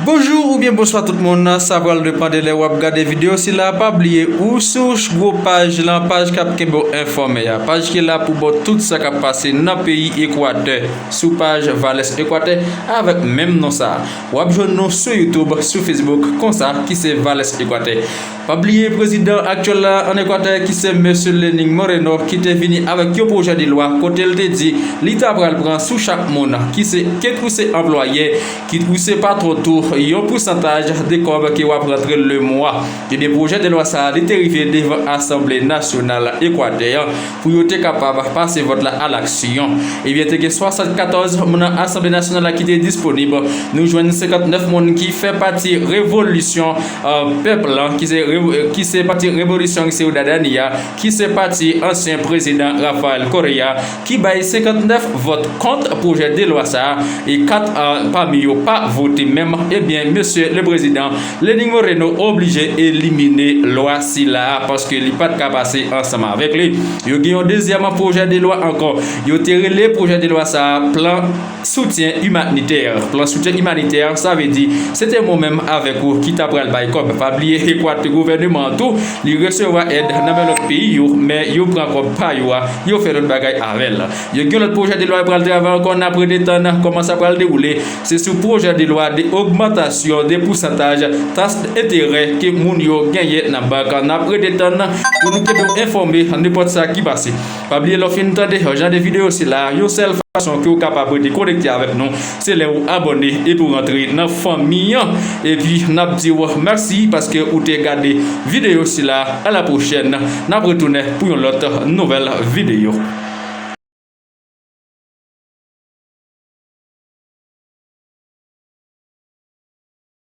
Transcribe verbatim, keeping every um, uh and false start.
Bonjou oubyen bonswa tout moun, sa pral depann de lè w ap gade videyo sila. Pa bliye ou sou gwo paj lan, paj k ap kenbe w enfòme a, paj ki la pou ba w tout sa k ap pase nan peyi Ekwatè sou paj Valès Ekwatè avèk menm non sa. W ap jwenn nou sou YouTube, sou Facebook konsa ki se Valès Ekwatè. Pa bliye prezidan aktyèl la an Ekwatè ki se mesye Lenin Moreno ki te vini avèk yon pwojè de lwa kote l te di li ta pral pran sou chak moun ki se kit ou se anplwayè, kit ou se patwon tou, yon pousantaj de kòb ke w ap rantre le mwa. Ebyen, pwojè de lwa sa a, li te rive devan Asanble Nasyonal Ekwatè an pou yo te kapab pase vòt la a laksyon. Ebyen, te gen swasannkatòz moun nan Asanble Nasyonal la ki te disponib. Nou jwenn senkantnèf moun ki fè pati revolisyon pèp lan, ki se, ki se pati revolisyon ki se Ciudadanía, ki se pati ansyen prezidan Rafael Correa, ki bay senkantnèf vòt kont pwojè de lwa sa a, e kat pami yo pa vote menm. Ebyen, mesye le prezidan Lenin Moreno oblije elimine lwa sila a paske li pa t ka pase ansanm avèk li. Yo gen yon dezyèm pwojè de lwa ankò. Yo te rele pwojè de lwa sa a plan soutyen imanitè. Plan soutyen imanitè, sa vle di, se te mwen menm avèk ou ki ta pral bay kòb. Pa bliye, Ekwatè gouvèneman an tou, li resevwa èd nan men lòt peyi yo, men yo pran kòb pa yo a, yo fè lòt bagay avè l. Yo gen lòt pwojè de lwa yo pral travay ankò, n ap rete tann kòman sa pral dewoule. Se sou pwojè de lwa de ogmantasyon de pousantaj taks enterè ke moun yo genyen nan bank. N ap rete tann pou nou kenbe w enfòme nenpòt sa ki pase. Pa bliye, lè w fin tande jan de videyo sila, yon sèl fason ke w kapab rete konekte avèk nou, se lè w abòne epi w rantre nan fanmi an. Epi n ap di w mèsi paske ou te gade videyo sila. A la pwochèn, n ap retounen pou yon lòt nouvèl videyo.